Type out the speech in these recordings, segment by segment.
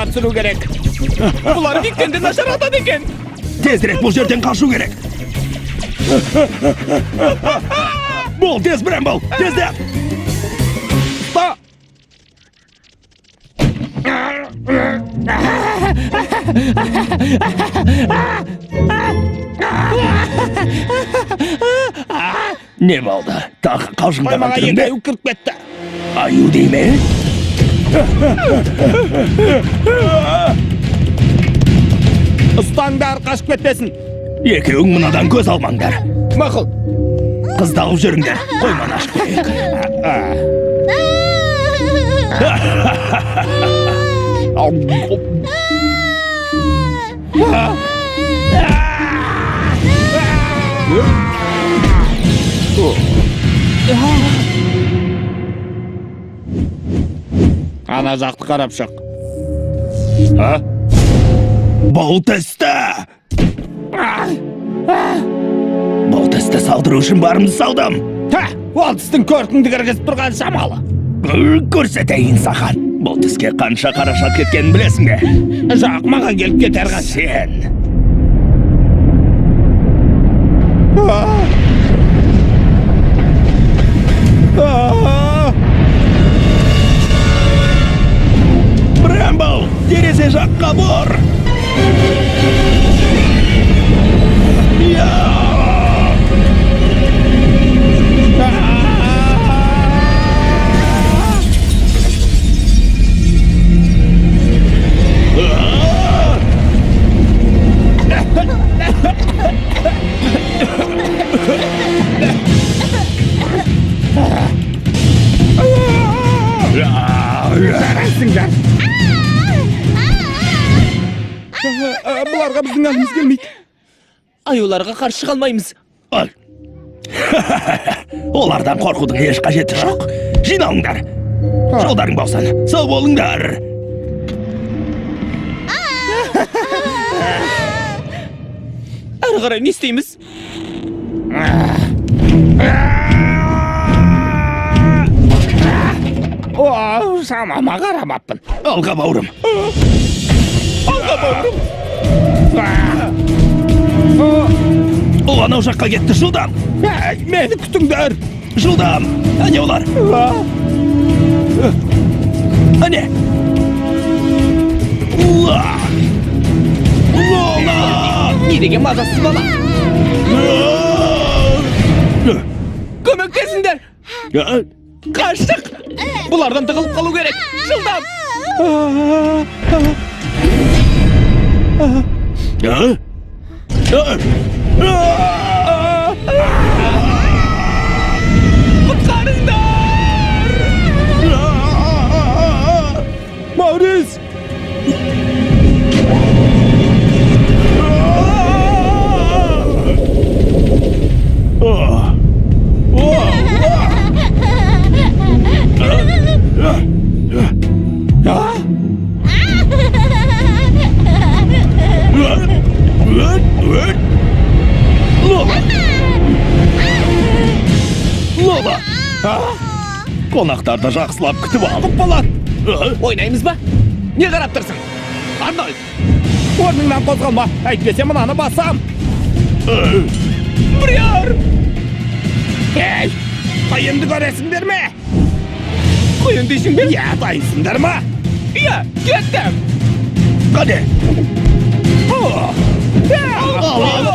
Қолға түсіру керек. Бұлар Виктен де нашар атады екен. Тезірек бұл жерден қашу керек. Бол, тез, Брэмбл, тездет! Ұста! Не болды? Тағы қалжыңдаған Қоймаға түрің екі бе? аю кіріп кетті. Аю дей ме? Ұстаңдар, қашып кетпесін. Екеуің мынадан көз алмаңдар. Мақұл. Қызды алып жүріңдер. Қойманы ашып қояйық. Ана жақты қарап шық. Бұл тісті! Бұл тісті салдыру үшін барымды салдым. Ха, ол тістің көркіңді кіргізіп тұрған шамалы. Көрсетейін саған. Бұл тіске қанша қаражат кеткенін білесің бе? Жоқ, маған келіп кетер қанша. Сен. Брэмбл, терезе жаққа бұр! Я! Жарайсыңдар. Бұларға біздің әліміз келмейді. Аюларға қарсы шыға алмаймыз. Ай. Олардан қорқудың еш қажеті жоқ. Жиналыңдар. Жолдарың болсын. Сау болыңдар. Әрі қарай не істейміз? О, шамама қарамаппын. Алға, бауырым. Алға, бауырым. Ол анау жаққа кетті. Жылдам. Әй, мені күтіңдер. Жылдам. Әне олар. Әне. Уа! Лола! Не деген мазасыз бала? Көмектесіңдер! Қаштық! Бұлардан тығылып қалу керек. Жылдам! А? А? А! Құтқарыңдар! Маурис! Лола! Лола! Қонақтарды жақсылап күтіп ал. Болат, Ойнаймыз ба? Не қарап тұрсың? Арнольд! Орныңнан қозғалма, әйтпесе мынаны басам. Бриар! Ей, қайынды көресіңдер ме? Қойын дейсің бе? Иә, дайынсыңдар ма? Иә, кеттім! Қане? Ал,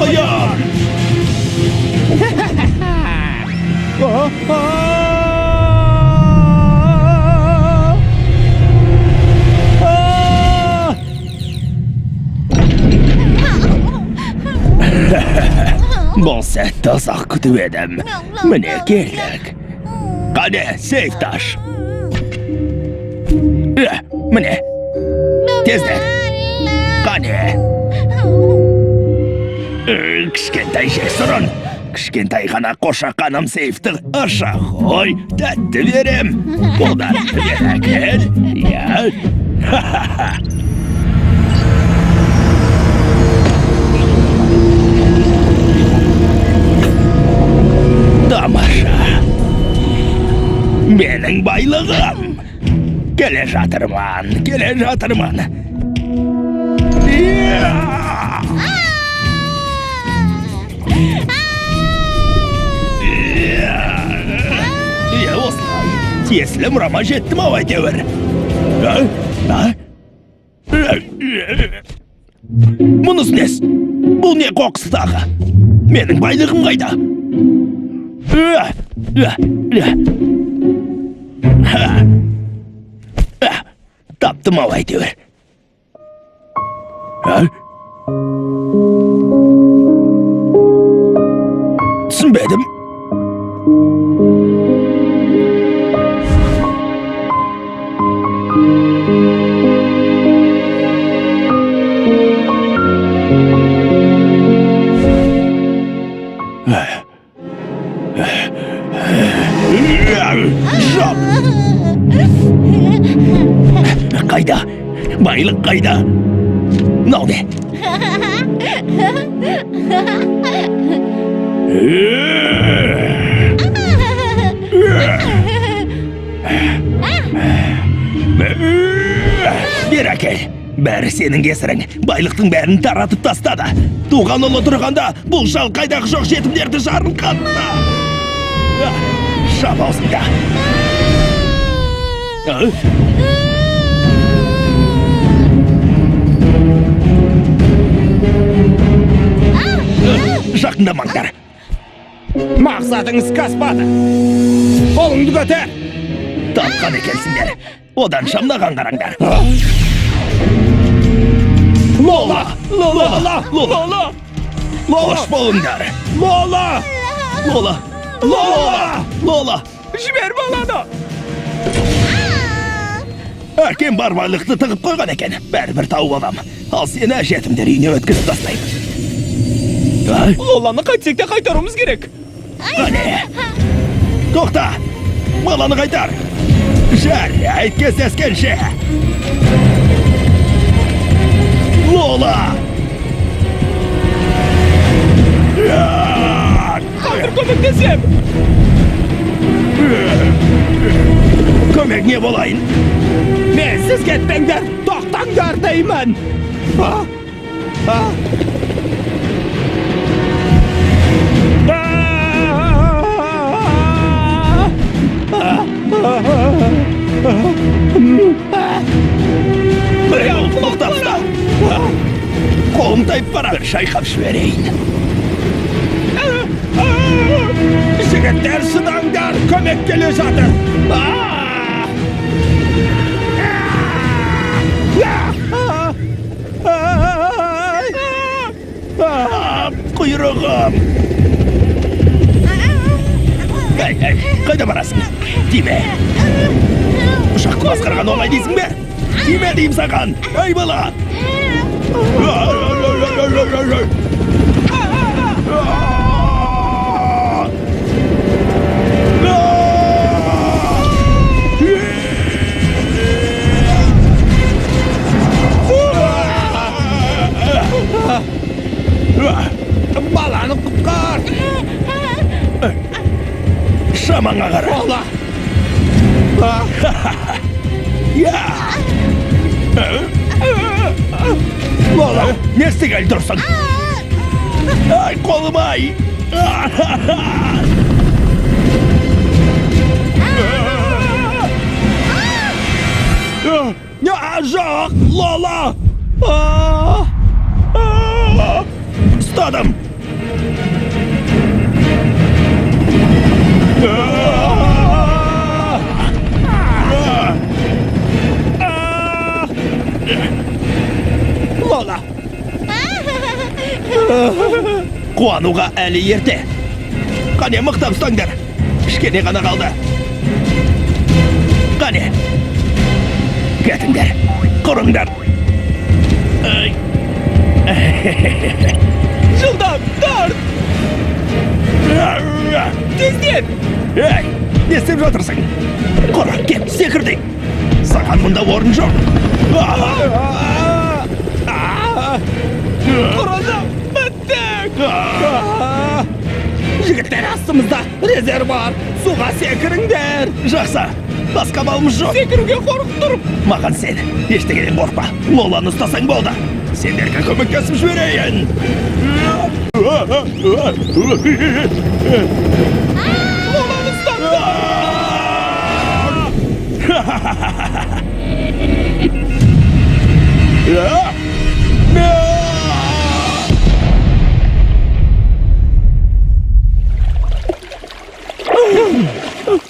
қоян! Бұл сәтті ұзақ күтіп едім. Міне келдік. Қане, сейфті аш. Міне. Тездет. Қане. Кішкентай жексұрын. Кішкентай ғана қошақаным, сейфті аша ғой. Тәтті берем. Қолдарыңды бері әкел. Иә. Ха-ха-ха. Тамаша. Менің байлығым. Келе жатырмын, келе жатырмын. Иә, осылай. Тиесілі мұрама жеттім ау әйтеуір. А? А? Мұнысы несі? Бұл не қоқысы тағы? Менің байлығым қайда? Таптым ау әйтеуір. А? Түсінбедім. Жоқ. Қайда? Байлық қайда? Мынау не? Бері әкел. Бәрі сенің кесірің. Байлықтың бәрін таратып тастады. Туған ұлы тұрғанда бұл шал қайдағы жоқ жетімдерді жарылқатты. Жап аузыңды. А? Жақындамаңдар. Мақсатың іске аспады. Қолыңды көтер. Тапқан екенсіңдер. Одан шамнаған қараңдар. Лола! Лола! Лола! Лола! Лола! Қош болыңдар. Лола! Лола! Лола! Лола! Жібер баланы! Әкем бар байлықты тығып қойған екен. Бәрібір тауып алам. Ал сені жетімдер үйіне өткізіп тастаймын. А? Лоланы қайтсек те қайтаруымыз керек. Қане! Тоқта! Баланы қайтар! Жарайды, кездескенше! Лола! Қазір көмектесем. Көмегіңе болайын. Менсіз кетпеңдер! Тоқтаңдар деймін! А? А? Біреу тоқтап ұста! Қолым тайып барады. Бір шайқап жіберейін. Жігіттер, шыдаңдар! Көмек келе жатыр! А! А! Ай! А, құйрығым! Әй, әй, қайда барасың? Тиме! Ұшақты басқарған оңай дейсің бе? Тиме деймін саған! Ай бала! Ай, ай, ай, ай, ай, ай, ай. А! А! Баланы құтқар! Шамаңа қара! Лола! А! Я! Лола! Не істегелі тұрсың? Ай, қолым ай! А, жоқ, Лола! А! А! Ұстадым! А! А! Лола! Қуануға әлі ерте. Қане, мықтап ұстаңдар. Кішкене ғана қалды. Қане. Кетіңдер. Құрыңдар. Ай. Жылдам, тарт! Тездет! Ей, не істеп жатырсың? Құр, кет, секір деймін. Саған мұнда орын жоқ. А! А! Құрыдым! Біттік! А! Жігіттер, астымызда резервуар! Суға секіріңдер! Жақсы, басқа амалымыз жоқ. Секіруге қорқып тұрмын. Маған сен, ештеңеден қорықпа. Лоланы ұстасаң болды. Сендерге көмектесіп жіберейін. Лоланы ұстапты.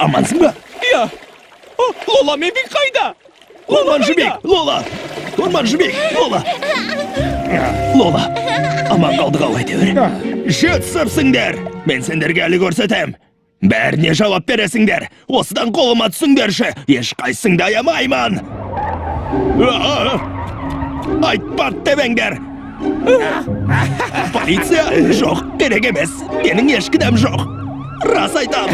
Амансың ба? Иә. О, Лола мен Вик қайда? Орман қайда? Жібек, Лола! Орман Жібек, Лола! Лола, аман қалдық ау әйтеуір. Жетісіпсіңдер! Мен сендерге әлі көрсетем. Бәріне жауап бересіңдер. Осыдан қолыма түсіңдерші. Ешқайсыңды аямаймын. Айтпат демеңдер. Полиция? Жоқ, керек емес. Менің еш кінәм жоқ. Рас айтам.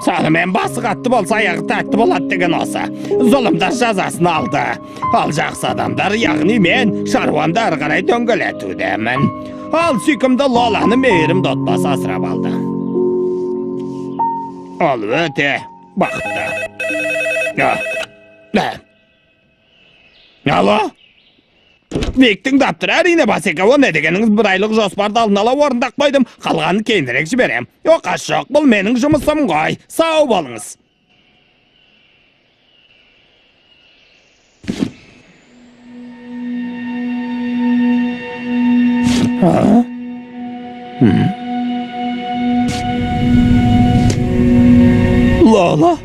Сонымен басы қатты болса, аяғы тәтті болады деген осы. Зұлымдар жазасын алды. Ал жақсы адамдар, яғни мен, шаруамды ары қарай дөңгелетудемін. Ал сүйкімді Лоланы мейірімді отбасы асырап алды. Ол өте бақытты. А, ә. Алло? Вик тыңдап тұр, әрине, басеке, о не дегеніңіз, бір айлық жоспарды алдын ала орындап қойдым, қалғанын кейінірек жіберем. Оқасы жоқ, бұл менің жұмысым ғой. Сау болыңыз. А? М? Лола?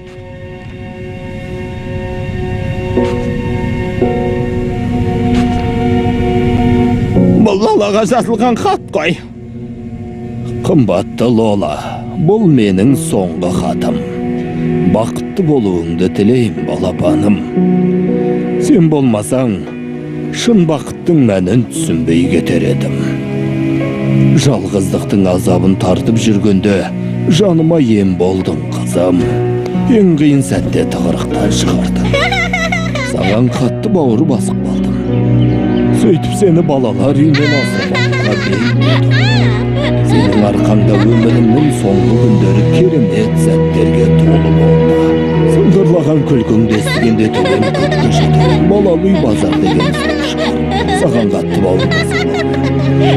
Бұл Лолаға жазылған хат қой. Қымбатты Лола, бұл менің соңғы хатым. Бақытты болуыңды тілеймін, балапаным. Сен болмасаң, шын бақыттың мәнін түсінбей кетер едім. Жалғыздықтың азабын тартып жүргенде жаныма ем болдың, қызым. Ең қиын сәтте тығырықтан шығардың. Саған қатты бауыр басып қалдым. Сөйтіп сені балалар үйінен асырап алуға бел будым. Сенің арқаңда өмірімнің соңғы күндері керемет сәттерге толы болды. Сыңғырлаған күлкіңді естігенде төбем көкке жетеді. Балалы үй базар деген сол шығар. Саған қатты бауыр басып қалдым.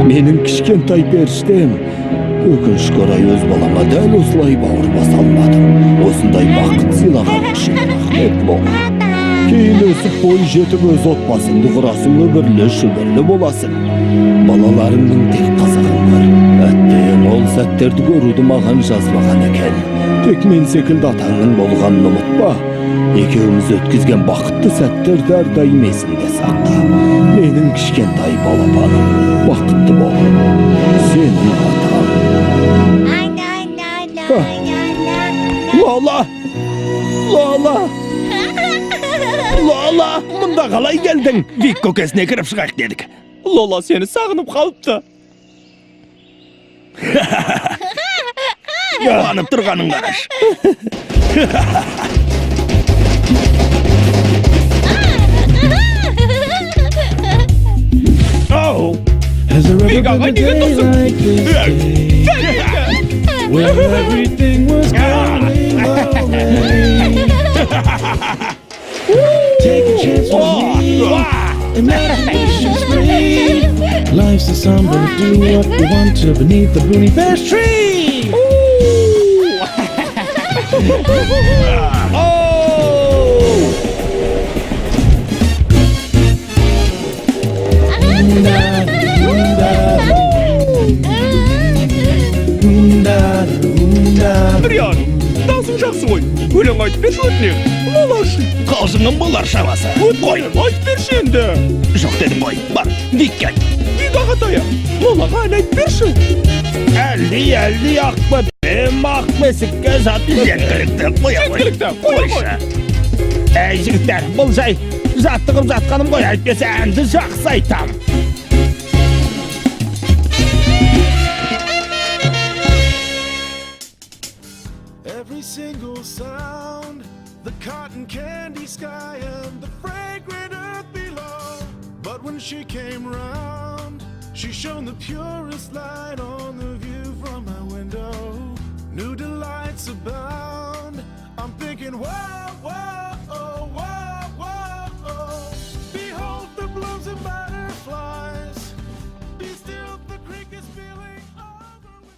Менің кішкентай періштем. Өкінішке орай, өз балама дәл осылай бауыр баса алмадым. Осындай бақыт сыйлаған үшін рахмет, Лола. Кейін өсіп бой жетіп өз отбасыңды құрасың, үбірлі шүбірлі боласың. Балаларыңның тек қызығын көр. Әттең, ол сәттерді көруді маған жазбаған екен. Тек мен секілді атаңның болғанын ұмытпа. Екеуміз өткізген бақытты сәттерді әрдайым есіңде сақта. Менің кішкентай балапаным, бақытты бол. Сенің атаң. Лола! Лола! Лола, мұнда қалай келдің? Вик көкесіне кіріп шығайық дедік. Лола сені сағынып қалыпты. Қуанып тұрғанын қараш. Оу! Has there ever Вик been ағай, a неге day тұрсың? like this day when everything was going my way? Take a chance with me. Imagination's free. Life's a summer, do what we want to beneath the Boonie Bears tree. Оу! Риан, даусың жақсы ғой. Өлең айтып берші, өтінемін. Лола үшін. Қалжыңым болар шамасы. Қой. Өтінемін, айтып берші енді. Жоқ дедім ғой. Бар, Викке айт. Вик ағатая, Лолаға ән айтып берші. Әлди, әлди, ақ бөпем, ақ бесікке жат бөпем. Жеткілікті, қоя ғой. Жеткілікті, қоя ғой. Қойшы. Әй, жігіттер, бұл жай жаттығып жатқаным ғой, әйтпесе әнді жақсы айтам. Every single sound, the cotton candy sky and the fragrant earth below. But when she came round, she shone the purest light on the view from my window. New delights. it's about.